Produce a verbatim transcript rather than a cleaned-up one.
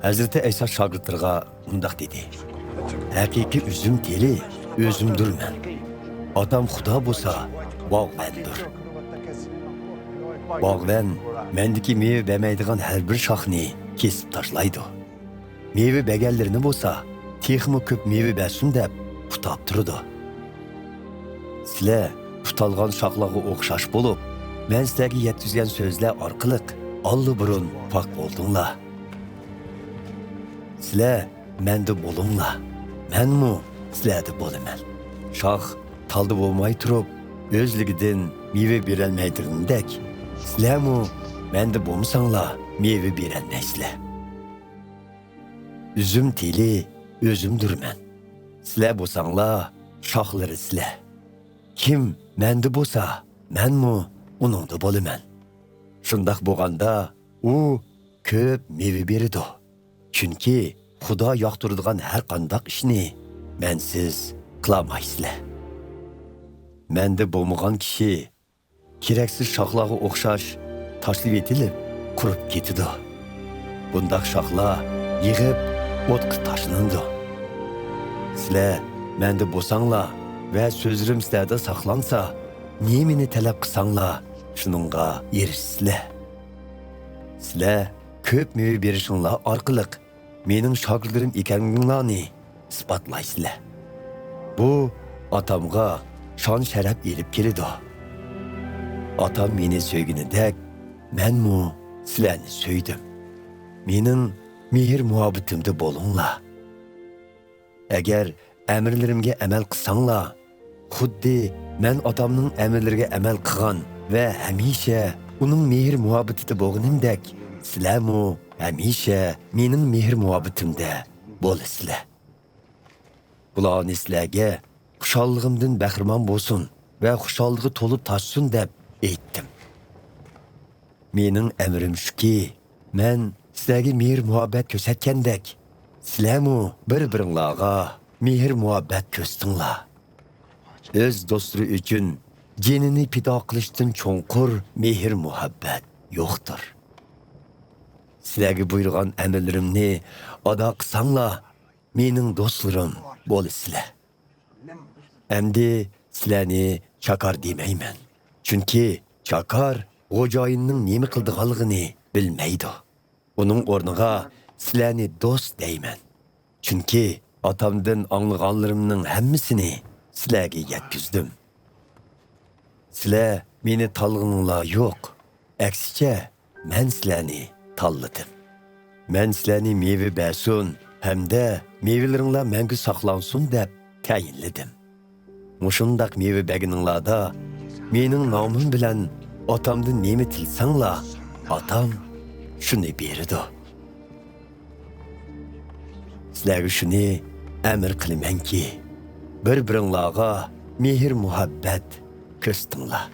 ھەزرىتى ئەيسا شاگىرتلىرىغا مۇنداق دېدى: ھەقىقىي ئۈزۈم تېلى ئۆزۈمدۈرمەن. ئاتام خۇدا بولسا باغۋەندۇر. باغۋەن مەندىكى مېۋە بەرمەيدىغان ھەر بىر شاخنى كېسىپ تاشلايدۇ. مېۋە بەرگەنلىرىنى بولسا تېخىمۇ كۆپ مېۋە بەرسۇن دەپ پۇتاپ تۇرىدۇ. سىلەر پۇتالغان شاخلارغا ئوخشاش بولۇپ، مەن سىلەرگە يەتكۈزگەن سۆزلەر ئارقىلىق ئاللىبۇرۇن پاك بولدۇڭلار. سىلەر مەندە بولۇڭلار، مەنمۇ سىلەردە بولىمەن. شاخ تالدا بولماي تۇرۇپ، ئۆزلۈكىدىن مېۋە بېرەلمەيدىغىنىدەك، سىلەرمۇ مەندە بولمىساڭلار، مېۋە بېرەلمەيسىلەر. ئۈزۈم تېلى ئۆزۈمدۈرمەن. سىلەر بولساڭلار، شاخلىرى سىلەر. كىم مەندە بولسا، مەنمۇ ئۇنىڭدا بولىمەن. شۇنداق بولغاندا، ئۇ كۆپ مېۋە بېرىدۇ. چۈنكى خۇدا ياقتۇرىدىغان ھەر قانداق ئىشنى مەنسىز قىلالمايسىلەر. مەندە بولمىغان كىشى كېرەكسىز شاخلارغا ئوخشاش تاشلىۋېتىلىپ، قۇرۇپ كېتىدۇ. بۇنداق شاخلار يىغىپ، ئوتقا تاشلىنىدۇ. سىلەر مەندە بولساڭلار ۋە سۆزلىرىم سىلەردە ساقلانسا، نېمىنى تەلەپ قىلساڭلار، شۇنىڭغا ئېرىشىسىلەر. سىلەر كۆپ مېۋە بېرىشىڭلار ئارقىلىق مېنىڭ شاگىرتلىرىم ئىكەنلىكىڭلارنى ئىسپاتلايسىلەر. بۇ ئاتامغا شان-شەرەپ ئېلىپ كېلىدۇ. ئاتام مېنى سۆيگىنىدەك، مەنمۇ سىلەرنى سۆيدۈم. مېنىڭ مېھىر-مۇھەببىتىمدە بولۇڭلار. ئەگەر ئەمىرلىرىمگە ئەمەل قىلساڭلار، خۇددى مەن ئاتامنىڭ ئەمىرلىرىگە ئەمەل قىلغان ۋە ھەمىشە ئۇنىڭ مېھىر-مۇھەببىتىدە بولغىنىمدەك، سىلەرمۇ ھەمىشە مېنىڭ مېھىر-مۇھەببىتىمدە بولىسىلەر. بۇلارنى سىلەرگە خۇشاللىقىمدىن بەھرىمەن بولسۇن ۋە خۇشاللىقى تولۇپ تاشسۇن دەپ ئېيتتىم. مېنىڭ ئەمرىم شۇكى، مەن سىلەرگە مېھىر-مۇھەببەت كۆرسەتكەندەك، سىلەرمۇ بىر-بىرىڭلارغا مېھىر-مۇھەببەت كۆرسىتىڭلار. ئۆز دوستلىرى ئۈچۈن جېنىنى پىدا قىلىشتىن چوڭقۇر مېھىر-مۇھەببەت يوقتۇر. سىلەرگە بۇيرۇغان ئەمىرلىرىمنى ئادا قىلساڭلار، مېنىڭ دوستلىرىم بولىسىلەر. ئەمدى سىلەرنى چاكار دېمەيمەن. چۈنكى چاكار خوجايىننىڭ نېمە قىلىدىغانلىقىنى بىلمەيدۇ. ئۇنىڭ ئورنىغا سىلەرنى دوست دەيمەن. چۈنكى ئاتامدىن ئاڭلىغانلىرىمنىڭ ھەممىسىنى سىلەرگە يەتكۈزدۈم. سىلەر مېنى تاللىغىنىڭلار يوق. ئەكسىچە، مەن سىلەرنى تاللىدىم. مەن سىلەرنى مېۋە بەرسۇن ھەمدە مېۋىلىرىڭلار مەڭگۈ ساقلانسۇن دەپ تەيىنلىدىم. مۇشۇنداق مېۋە بەرگىنىڭلاردا مېنىڭ نامىم بىلەن ئاتامدىن نېمە تىلىسەڭلار، ئاتام شۇنى بېرىدۇ. سىلەرگە شۇنى ئەمر قىلىمەنكى، بىر-بىرىڭلارغا مېھىر-مۇھەببەت كۆرسىتىڭلار.